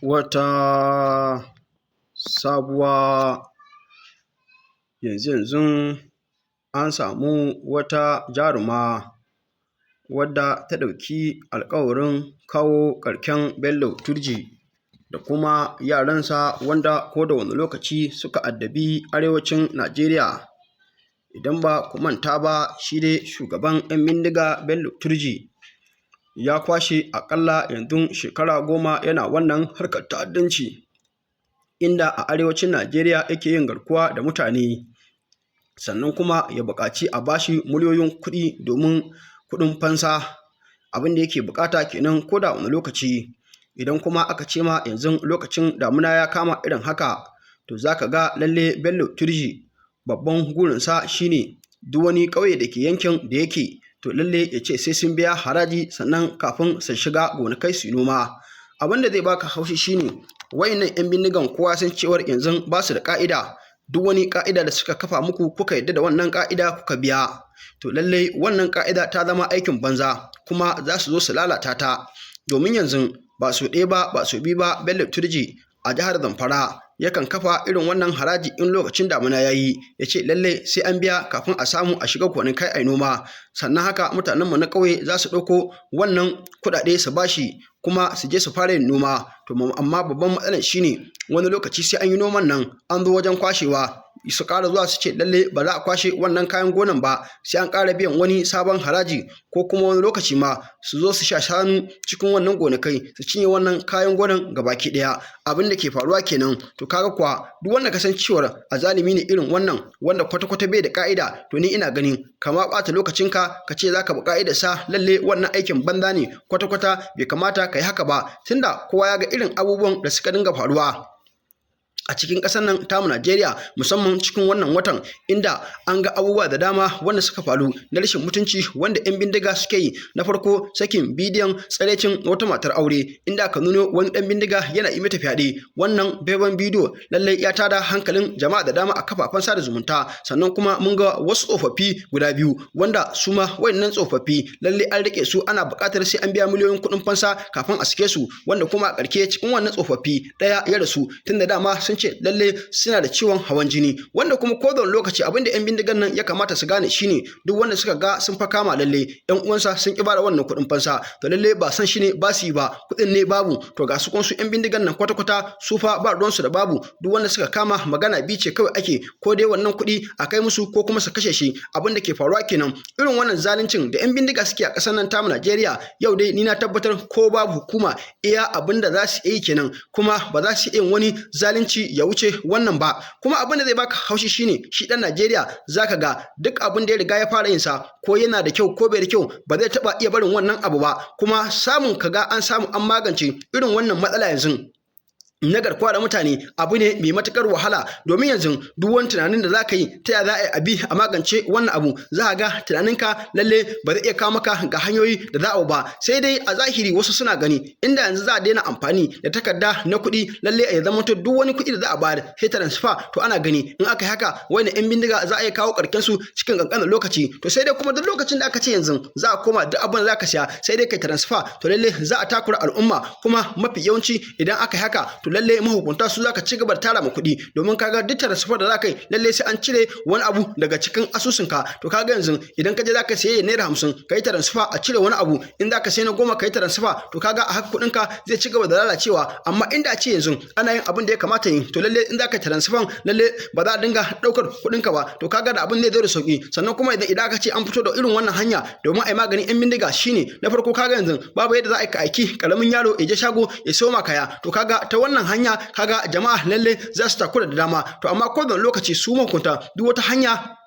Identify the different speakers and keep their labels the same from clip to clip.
Speaker 1: Wata sabuwa. Yanzu-yanzun an samu wata jaruma wadda ta ɗauki alƙawarin kawo ƙarshen Bello Turji da kuma yaransa, wanda ko da wane lokaci suka addabi arewacin Najeriya. Idan ba ku manta ba, shi dai shugaban 'yan bindiga Bello Turji ya kwashe aƙalla yanzu shekara 10 yana wannan harkar ta'addanci, inda a arewacin Najeriya yake yin garkuwa da mutane, sannan kuma ya buƙaci a bashi miliyoyin kuɗi domin kuɗin fansa. Abin da yake buƙata kenan ko da wane lokaci. Idan kuma aka ce ma yanzu lokacin damuna ya kama irin haka, to za ka ga lalle Bello Turji babban gurinsa shine duk wani ƙauye da ke yankin da yake, to lalle ya ce sai sun biya haraji sannan kafin su shiga gonakai su yi noma. Abin da zai baka haushi shine wayannan 'yan bindigan kowa san cewar yanzu ba su da ƙa'ida. Duk wani ƙa'ida da suka kafa muku kuka yadda da wannan ƙa'ida kuka biya, to lallai wannan ƙa'ida ta zama aikin banza, kuma za su zo su lalata ta. Domin yanzu ba su ɗaya ba, ba su biyu ba, Bello Turji a jihar Zamfara yakan kafa irin wannan haraji in lokacin damuna ya yi, ya ce lallai sai an biya kafin a samu a shiga gonakai a yi noma. Sannan haka mutanenmu na ƙauye za su ɗauko wannan kuɗaɗe su bashi, kuma su je su fara yin noma. To amma babban matsalar shine wani lokaci sai an yi noman nan, an zo wajen kwashewa, su ƙara zuwa su ce lalle ba za a kwashe wannan kayan gonan ba, sai an ƙara biyan wani sabon haraji, ko kuma wani lokaci ma su zo su sha shanu cikin wannan gonakai su cinye wannan kayan gonan gabaki ɗaya. Abin da ke faruwa kenan. To kaga kuwa duk wanda ka san cewar azalimi ne irin wannan, wanda kwata-kwata bai da ka'ida, to ni ina ganin kama ɓata lokacinka ka ce zaka bi ka'idarsa, lalle wannan aikin banza ne. Kwata-kwata bai kamata ka yi haka ba, tunda kowa ya ga irin abubuwan da suka dinga faruwa a cikin ƙasar nan tamu Najeriya, musamman cikin wannan watan, inda an ga abubuwa da dama wanda suka faru na rashin mutunci wanda 'yan bindiga suke yi. Na farko, sakin bidiyon tsarecin wata matar aure, inda aka nuno wani ɗan bindiga yana yi mata fyaɗe. Wannan faifan bidiyo lallai ya tada hankalin jama'a da dama a kafafen sada zumunta. Sannan kuma mun ga wasu tsofaffi guda biyu, wanda su ma wayannan tsofaffi lallai an riƙe su, ana buƙatar sai an biya miliyoyin kuɗin fansa kafin a sake su, wanda kuma a ƙarshe cikin wannan tsofaffi ɗaya ya rasu, tunda dama sun ce lalle suna da ciwon hawan jini. Wanda kuma ko da lokaci abinda yan bindigan nan ya kamata su gane shine duk wanda suka ga sun fa kama, lalle yan uwansa sun ki bada wannan kuɗin fansa, to lalle ba san shi ne ba su yi ba, kuɗin ne babu. To ga su kun su yan bindigan nan kwata-kwata su fa ba ruwansu da babu. Duk wanda suka kama, magana bi ce kawai ake, ko dai wannan kuɗi a kai musu ko kuma su kashe shi. Abin da ke faruwa kenan. Irin wannan zaluncin da yan bindiga suke a ƙasar nan tamu Najeriya yau dai, ni na tabbatar ko babu hukuma iya abin da za su yi kenan, kuma ba za su iya wani zalunci ya wuce wannan ba. Kuma abin da zai baka haushi shine shi dan Najeriya zaka ga duk abin da ya riga ya fara yin sa, ko yana da kyau ko bai da kyau, ba zai taba iya barin wannan abu ba. Kuma samun kaga an samu an magance irin wannan matsala yanzu na garkuwa da mutane abu ne mai matukar wahala, domin yanzu duk wani tunanin da zaka yi ta ya za a yi abi a magance wannan abu, za a ga tunaninka lalle ba zai iya kawo maka ga hanyoyi da za a ba. Sai dai a zahiri wasu suna gani inda yanzu za a daina amfani da takarda na kuɗi, lalle ya zama to duk wani kuɗi da za a bayar sai transfer, to ana gani in aka yi haka wani yan bindiga za a iya kawo ƙarshen su cikin ƙanƙanin lokaci. To sai dai kuma duk lokacin da aka ce yanzu za a koma duk abin da za ka siya sai dai kai transfer, to lalle za a takura al'umma. Kuma mafi yawanci idan aka yi haka, to lalle mahukunta su zaka ci gaba da tara ma kuɗi, domin kaga duk transfer da zaka yi, lalle sai an cire wani abu daga cikin asusunka. To kaga yanzu idan ka je zaka saye ₦50, ka yi transfer a cire wani abu. In zaka sayi na 10, ka yi transfer. To kaga a haka kuɗinka zai ci gaba da lalacewa. Amma inda a ce yanzu ana yin abin da ya kamata yi, to lalle in zaka transfer, lalle ba za a dinga ɗaukar kuɗinka ba. To kaga da abin zai zo da sauki. Sannan kuma idan aka ce an fito da irin wannan hanya domin a yi maganin yan bindiga, shine na farko kaga yanzu babu yadda za a yi aiki karamin yaro ya je shago ya siyo ma kaya. To kaga ta wannan hanya kaga jama'a lalle za su takura da dama. To amma ko da lokaci su mahukunta duk wata hanya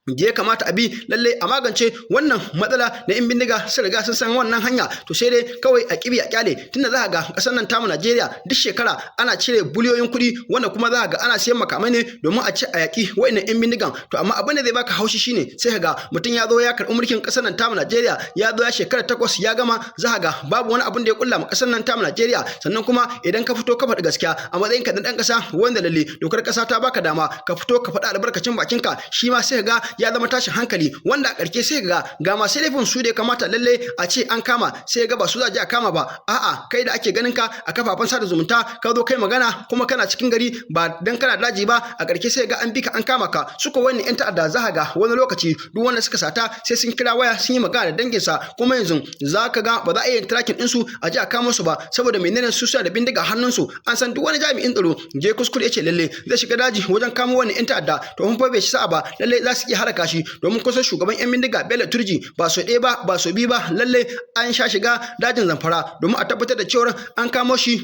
Speaker 1: da ya kamata a bi lalle a magance wannan matsala na in bindiga, sun riga sun san wannan hanya. To sai dai kawai a kibi a kyale, tunda za ga kasar nan tamu Najeriya duk shekara ana cire biliyoyin kuɗi, wanda kuma za ga ana siyan makamai ne domin a ci a yaƙi wa'annan yan bindigan. To amma abin da zai baka haushi shine sai ka ga mutum ya zo ya karɓi mulkin kasar nan tamu Najeriya, ya zo ya shekara 8 ya gama, za ga babu wani abin da ya kulla ma kasar nan tamu Najeriya. Sannan kuma idan ka fito ka faɗi gaskiya a matsayin ka na ɗan ƙasa, wanda lalle dokar ƙasa ta baka dama ka fito ka faɗi albarkacin bakinka, shi ma sai ka ga ya zama tashin hankali, wanda a ƙarshe sai ga masu laifin su da ya kamata lalle a ce an kama, sai ga ba su za a je a kama ba. A'a, kai da ake ganin ka a kafafen sada zumunta, ka zo kai magana kuma kana cikin gari ba dan kana daji ba, a ƙarshe sai ga an bi ka an kama ka. Suka wani yan ta'adda, za ga wani lokaci duk wanda suka sata sai sun kira waya sun yi magana da danginsa. Kuma yanzu za ka ga ba za a iya tracking ɗinsu a ji a kama su ba. Saboda menene? Su suna da bindiga hannunsu. An san duk wani jami'in tsaro je kuskure ya ce lalle zai shiga daji wajen kamo wani yan ta'adda, to mun fa bai shi sa'a ba, lalle za su iya halaka shi. Domin kusan shugaban yan bindiga Bello Turji, ba so ɗaya ba, ba so biyu ba, lalle an sha shiga dajin Zamfara domin a tabbatar da cewa an kamo shi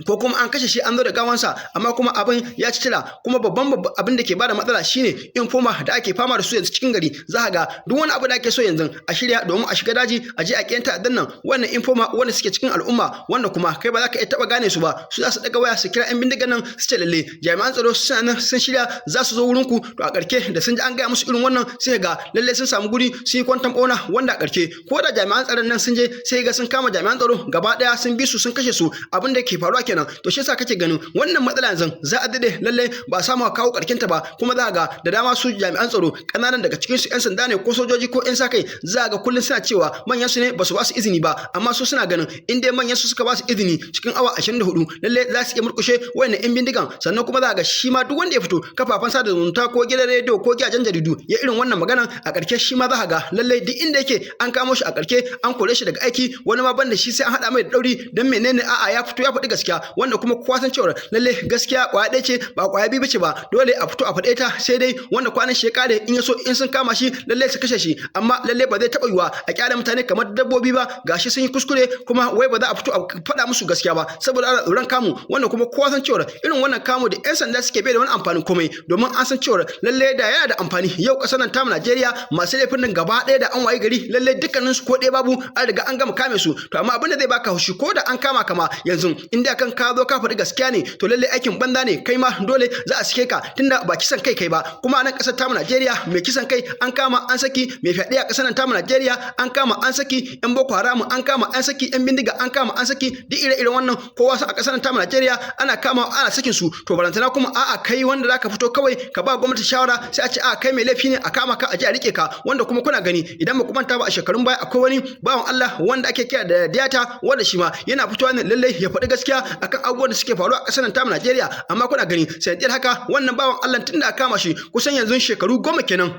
Speaker 1: ko kuma an kashe shi, an zo da gawansa, amma kuma abin ya ci tira. Kuma babban abin da ke bada matsala shine informer da ake fama da su yanzu cikin gari. Za ga duk wani abu da ake so yanzu a shirya domin a shiga daji a je a kiyanta ta'addan nan, wannan informer wanda suke cikin al'umma, wanda kuma kai ba za ka iya taba gane su ba, su za su daga waya su kira yan bindigan nan su ce lalle jami'an tsaro suna nan sun shirya za su zo wurin ku. To a karke da sun ji an gaya musu irin wannan, sai ga lalle sun samu guri sun yi kwantan bauna, wanda a karke ko da jami'an tsaron nan sun je, sai ga sun kama jami'an tsaro gaba daya, sun bi su sun kashe su. Abin da ke faruwa kenan. To shi yasa kake ganin wannan matsala yanzu za a dade lalle ba samu a kawo karkin ta ba. Kuma za ga da dama su jami'an tsaro kananan daga cikin su, yan sanda ne ko sojoji ko yan sa-kai, za ga kullun suna cewa manyan su ne ba su ba su izini ba, amma su suna ganin in dai manyan su suka ba su izini, cikin awa 24 lalle za su iya murkushe wayannan yan bindigan. Sannan kuma za ga shi ma duk wanda ya fito kafafen sada zumunta ko gidan rediyo ko gidajen jaridu ya irin wannan maganan, a karke shi ma za ga lalle duk inda yake an kamo shi, a karke an kore shi daga aiki. Wani ma banda shi sai an haɗa mai da ɗauri. Don menene? A'a, ya fito ya faɗi gaskiya, wanda kuma kowa san cewa lalle gaskiya kwaya ɗaya ce, ba kwaya biyu bace ba. Dole a fito a faɗe ta, sai dai wanda kwanan shi ya kare, in ya so in sun kama shi lalle su kashe shi. Amma lalle ba zai taɓa yiwa a kyale mutane kamar dabbobi ba, gashi sun yi kuskure kuma wai ba za a fito a faɗa musu gaskiya ba saboda ana tsoron kamu. Wanda kuma kowa san cewa irin wannan kamu da 'yan sanda suke bai da wani amfanin komai, domin an san cewa lalle da yana da amfani, yau ƙasar nan tamu Najeriya masu laifin nan gaba ɗaya da an wayi gari lalle dukkanin su ko ɗaya babu, an riga an gama kame su. To amma abin da zai baka haushi, ko da an kama kama yanzu, in dai kan ka zo ka faɗi gaskiya ne, to lalle aikin banza ne, kai ma dole za a sike ka, tunda ba kisan kai kai ba. Kuma a nan ƙasar tamu Najeriya, mai kisan kai an kama an saki, mai fyaɗe a ƙasar nan tamu Najeriya an kama an saki, yan Boko Haram an kama an saki, yan bindiga an kama an saki, duk ire-iren wannan kowa san a ƙasar nan tamu Najeriya ana kama ana sakin su. To barantana kuma a'a, kai wanda zaka fito kawai ka ba gwamnati shawara, sai a ce a kai mai laifi ne, a kama ka a je a rike ka. Wanda kuma kuna gani, idan ba ku manta ba, a shekarun baya akwai wani bawan Allah wanda ake kira da Diyata, wanda shi ma yana fitowa ne lallai ya faɗi gaskiya akan abubuwan da suke faruwa a ƙasar nan tamu Najeriya. Amma kuna gani, sanadiyar haka wannan bawan Allah, tun da aka kama shi kusan yanzu shekaru 10 kenan,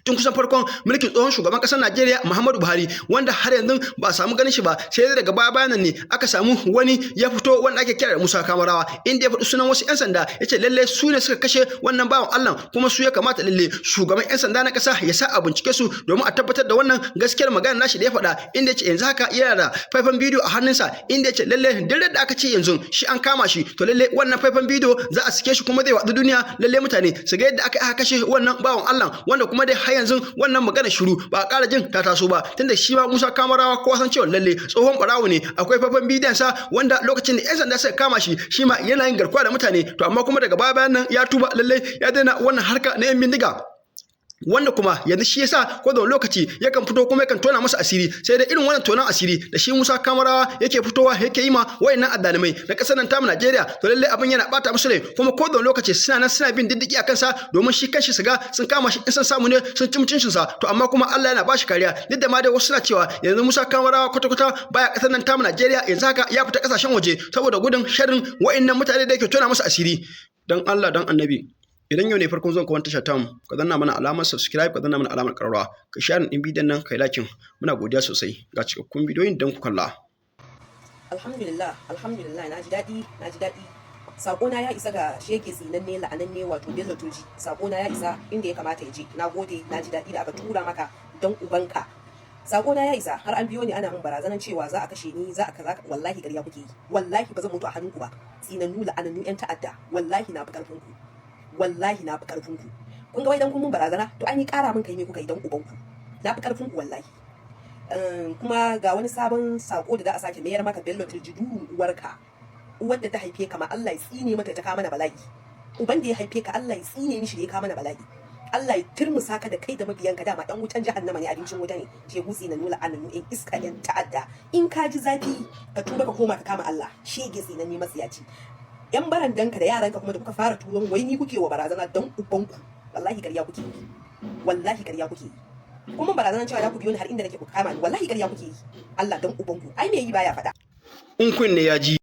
Speaker 1: tun kusan farkon mulkin tsohon shugaban kasar Najeriya Muhammadu Buhari, wanda har yanzu ba a samu ganin shi ba, sai daga baya bayan nan ne aka samu wani ya fito wanda ake kira da Musa Kamarawa, inda ya faɗi sunan wasu 'yan sanda, ya ce lalle su ne suka kashe wannan bawan Allah, kuma su ya kamata lalle shugaban 'yan sanda na ƙasa ya sa a bincike su domin a tabbatar da wannan gaskiyar magana nashi da ya faɗa, inda ya ce yanzu haka yana da faifan bidiyo a hannunsa, inda ya ce lalle duk da aka ce yanzu shi an kama shi, to lalle wannan faifan bidiyo za a sike shi kuma zai watsu duniya, lalle mutane su ga yadda aka kashe wannan bawan Allah. Wanda kuma dai har yanzu wannan magana shiru, ba a ƙara jin ta taso ba, tunda shi ma Musa Kamarawa kowa san cewa lalle tsohon barawo ne. Akwai faifan bidiyon sa wanda lokacin da 'yan sanda suka kama shi, shi ma yana yin garkuwa da mutane. To amma kuma daga baya bayan nan ya tuba, lalle ya daina wannan harka na 'yan bindiga, wanda kuma yanzu shi yasa ko da wani lokaci yakan fito kuma yakan tona masa asiri. Sai dai irin wannan tonan asiri da shi Musa Kamarawa yake fitowa yake yi ma wayannan azzalumai na kasar nan tamu Najeriya, to lalle abin yana bata musu rai. Kuma ko da wani lokaci suna nan suna bin diddigi akan sa, domin shi kanshi su ga sun kama shi, in san samu ne sun ci mutuncin sa. To amma kuma Allah yana bashi kariya. Duk da ma dai wasu suna cewa yanzu Musa Kamarawa kwata kwata baya kasar nan tamu Najeriya, yanzu haka ya fita kasashen waje saboda gudun sharrin wayannan mutane da yake tona musu asiri. Dan Allah dan Annabi, idan yau ne farkon zuwan ka wannan tasha tamu, ka danna mana alamar subscribe, ka danna mana alamar ƙararrawa, ka share din bidiyon nan, kai like. Muna godiya sosai. Ga cikakkun bidiyoyin don ku kalla.
Speaker 2: Alhamdulillah, alhamdulillah, na ji daɗi, na ji daɗi. Sakona ya isa ga shege tsinanne la'ananne, wato Bello Turji. Sakona ya isa inda ya kamata ya je. Na gode, na ji daɗi da aka tura maka don ubanka. Sakona ya isa. Har an biyo ni ana min barazanan cewa za a kashe ni, za a kaza. Wallahi ƙarya kuke yi. Wallahi ba zan mutu a hannunku ba, tsinannu la'anannu yan ta'adda. Wallahi na fi ƙarfin ku, wallahi na fi ƙarfin ku. Kun ga wai dan kun mun barazana, to an yi ƙara min kai me kuka yi don ubanku? Na fi ƙarfin ku wallahi. Kuma ga wani sabon sako da za a sake mayar maka, Bello Turji, durun uwarka. Uwar da ta haife ka ma Allah ya tsine mata, ta kama mana bala'i. Uban da ya haife ka Allah ya tsine mishi da ya kama mana bala'i. Allah ya turmusa ka da kai da mabiyanka, dama dan wutan jahannama ne, abincin wuta ne. Ce gutsi na nula ananu in iska yan ta'adda. In ka ji zafi ka tuba, ka koma ka kama Allah. Shege tsinanne matsiyaci. Yan barandanka da yaranka kuma da kuka fara turon wai ni kuke wa barazana, don ubanku, wallahi ƙarya kuke yi. Wallahi ƙarya kuke yi. Kuma barazanar cewa za ku biyo ni har inda nake ku kama ni, wallahi ƙarya kuke yi. Allah dan ubanku, ai me yi baya faɗa.
Speaker 1: In kunne ya ji.